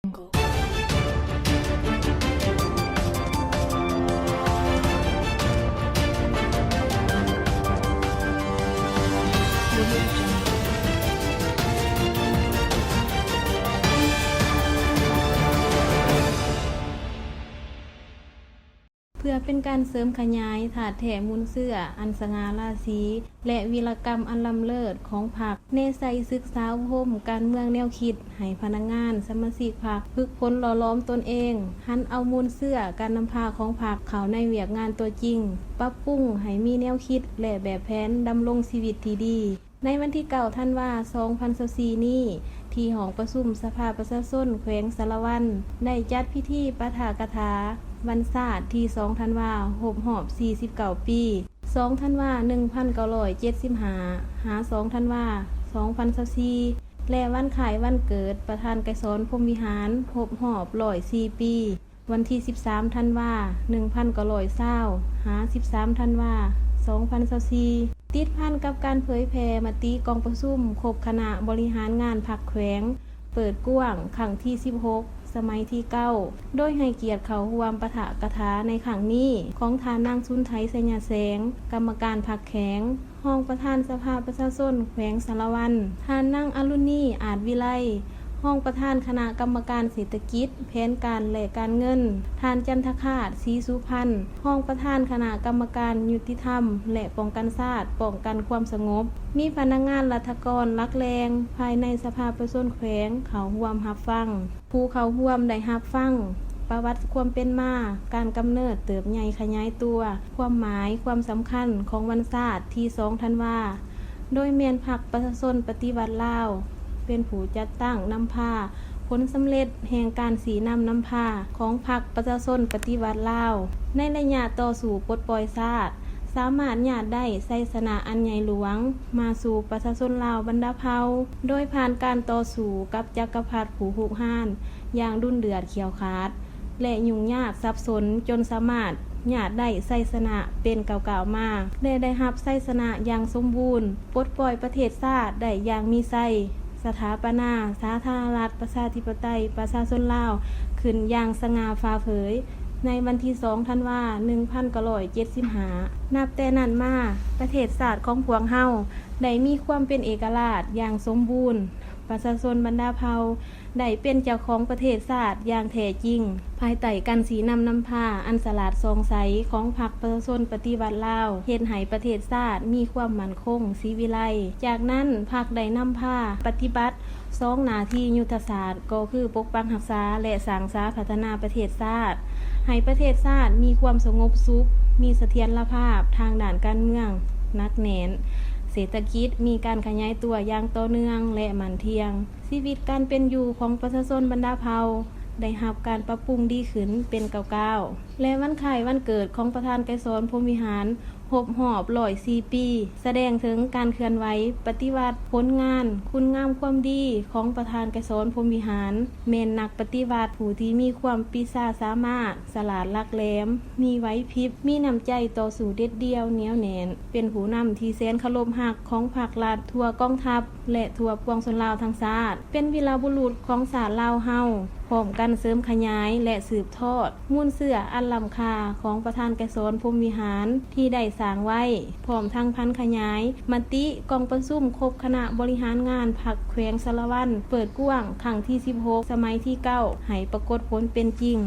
Jungle. ເພື່ອເປັນການເສີມຂະຫຍາຍທາດແທ້ມູນເຊື້ອອັນສະຫງ່າລາສີ ແລະ ວິລະກຳອັນລ້ຳເລີດຂອງພັກ, ແນໃສ່ສຶກສາອົບຮົມການເມືອງແນວຄິດໃຫ້ພະນັກງານສະມາຊິກພັກ ຝຶກຝົນຫຼໍ່ຫຼອມຕົນເອງ, ຫັນເອົາມູນເຊື້ອການນຳພາຂອງພັກເຂົ້າໃນວຽກງານຕົວຈິງ, ປັບປຸງໃຫ້ມີແນວຄິດ ແລະ ແບບແຜນດຳລົງຊີວິດທີ່ດີ. ໃນວັນທີເກົ້າ ທັນວາ ສອງພັນຊາວສີ່ນີ້ ທີ່ຫ້ອງປະຊຸມສະພາປະຊາຊົນແຂວງສາລະວັນ ໄດ້ຈັດພິທີປາຖະກະຖາວັນຊາດທີສອງ ທັນວາ ຄົບຮອບສີ່ສິບເກົ້າປີ, ສອງ ທັນວາ ໜຶ່ງພັນເກົ້າຮ້ອຍເຈັດສິບຫ້າ ຫາ ສອງ ທັນວາ ສອງພັນຊາວສີ່ ແລະ ວັນຄ້າຍວັນເກີດປະທານໄກສອນ ພົມວິຫານ ຄົບຮອບຮ້ອຍສີ່ປີ. ວັນທີສິບສາມ ທັນວາ ໜຶ່ງພັນເກົ້າຮ້ອຍຊາວ ຫາ ສິບສາມ ທັນວາ ສອງພັນຊາວສີ່ ຕິດພັນກັບການເຜີຍແຜ່ມະຕິກອງປະຊຸມຄົບຄະນະບໍລິຫານງານພັກແຂວງ ເປີດກວ້າງຄັ້ງທີສິບຫົກ ສະໄໝທີເກົ້າ ໂດຍໃຫ້ກຽດເຂົ້າຮ່ວມປາຖະກະຖາໃນຄັ້ງນີ້ຂອງທ່ານນາງ ສຸນໄທ ໄຊຍະແສງ ກຳມະການພັກແຂວງ, ຮອງປະທານສະພາປະຊາຊົນແຂວງສາລະວັນ, ທ່ານນາງ ອາລຸນນີ ອາດວິໄລ ຮອງປະທານຄະນະກຳມະການເສດຖະກິດ, ແຜນການ ແລະ ການເງິນ, ທ່ານ ຈັນທະຄາດ ສີສຸພັນ ຮອງປະທານຄະນະກຳມະການຍຸຕິທຳ ແລະ ປ້ອງກັນຊາດ, ປ້ອງກັນຄວາມສະຫງົບ. ມີພະນັກງານລັດຖະກອນຫຼັກແຫຼ່ງພາຍໃນສະພາປະຊາຊົນແຂວງເຂົ້າຮ່ວມຮັບຟັງ. ຜູ້ເຂົ້າຮ່ວມໄດ້ຮັບຟັງປະຫວັດຄວາມເປັນມາ, ການກຳເນີດ, ເຕີບໃຫຍ່ຂະຫຍາຍຕົວ, ຄວາມໝາຍ, ຄວາມສຳຄັນຂອງວັນຊາດທີສອງ ທັນວາ, ໂດຍແມ່ນພັກປະຊາຊົນປະຕິວັດລາວ ເປັນຜູ້ຈັດຕັ້ງນຳພາຜົນສຳເລັດແຫ່ງການຊີ້ນຳນຳພາຂອງພັກປະຊາຊົນປະຕິວັດລາວ ໃນໄລຍະຕໍ່ສູ້ປົດປ່ອຍຊາດ ສາມາດຍາດໄດ້ໄຊຊະນະອັນໃຫຍ່ຫຼວງມາສູ່ປະຊາຊົນລາວບັນດາເຜົ່າ ໂດຍຜ່ານການຕໍ່ສູ້ກັບຈັກກະພັດຜູ້ຮຸກຮານຢ່າງດຸນເດືອດຂຽວຂາດ ແລະ ຫຍຸ້ງຍາກສັບສົນ ຈົນສາມາດຍາດໄດ້ໄຊຊະນະເປັນກ້າວໆມາ ແລະ ໄດ້ຮັບໄຊຊະນະຢ່າງສົມບູນ, ປົດປ່ອຍປະເທດຊາດໄດ້ຢ່າງມີໄຊ, ສະຖາປະນາສາທາລະນະລັດປະຊາທິປະໄຕປະຊາຊົນລາວຂຶ້ນຢ່າງສະຫງ່າຜ່າເຜີຍ ໃນວັນທີສອງ ທັນວາ ໜຶ່ງພັນເກົ້າຮ້ອຍເຈັດສິບຫ້າ. ນັບແຕ່ນັ້ນມາ, ປະເທດຊາດຂອງພວກເຮົາໄດ້ມີຄວາມເປັນເອກະລາດຢ່າງສົມບູນ, ປະຊາຊົນບັນດາເຜົ່າໄດ້ເປັນເຈົ້າຂອງປະເທດຊາດຢ່າງແທ້ຈິງ, ພາຍໃຕ້ການຊີ້ນຳນຳພາອັນສະຫຼາດສ່ອງໃສຂອງພັກປະຊາຊົນປະຕິວັດລາວ, ເຮັດໃຫ້ປະເທດຊາດມີຄວາມໝັ້ນຄົງ, ສີວິໄລ. ຈາກນັ້ນ, ພັກໄດ້ນຳພາປະຕິບັດ ສອງໜ້າທີ່ຍຸດທະສາດ ກໍຄືປົກປັກຮັກສາ ແລະ ສ້າງສາພັດທະນາປະເທດຊາດ, ໃຫ້ປະເທດຊາດມີຄວາມສະຫງົບສຸກ, ມີສະຖຽນລະພາບທາງດ້ານການເມືອງໜັກແໜ້ນ, ເສດຖະກິດມີການຂະຫຍາຍຕົວຢ່າງຕໍ່ເນື່ອງ ແລະ ໝັ້ນທ່ຽງ. ຊີວິດການເປັນຢູ່ຂອງປະຊາຊົນບັນດາເຜົ່າໄດ້ຮັບການປັບປຸງດີຂຶ້ນເປັນກ້າວໆ ແລະ ວັນຄ້າຍວັນເກີດຂອງປະທານໄກສອນ ພົມວິຫານ ຄົບຮອບຮ້ອຍສີ່ປີ ສະແດງເຖິງການເຄື່ອນໄຫວປະຕິວັດ, ຜົນງານ, ຄຸນງາມຄວາມດີຂອງປະທານໄກສອນ ພົມວິຫານ ແມ່ນນັກປະຕິວັດຜູ້ທີ່ມີຄວາມປິຊາສາມາດ, ສະຫຼາດຫຼັກແຫຼມ, ມີໄຫວພິບ, ມີນ້ຳໃຈຕໍ່ສູ້ເດັດດ່ຽວໜຽວແໜ້ນ, ເປັນຜູ້ນຳທີ່ແສນເຄົາລົບຮັກຂອງພັກລັດ, ທົ່ວກອງທັບ ແລະ ທົ່ວປວງຊົນລາວທັງຊາດ, ເປັນວີລະບຸລຸດຂອງຊາດລາວເຮົາ. ພ້ອມກັນເສີມຂະຫຍາຍ ແລະ ສືບທອດມູນເຊື້ອອັນລ້ຳຄ່າຂອງປະທານໄກສອນ ພົມວິຫານ ທີ່ໄດ້ສ້າງໄວ້, ພ້ອມທັງຜັນຂະຫຍາຍມະຕິກອງປະຊຸມຄົບຄະນະບໍລິຫານງານພັກແຂວງສາລະວັນ ເປີດກວ້າງຄັ້ງທີສິບຫົກ ສະໄໝທີເກົ້າ ໃຫ້ປາກົດຜົນເປັນຈິງ.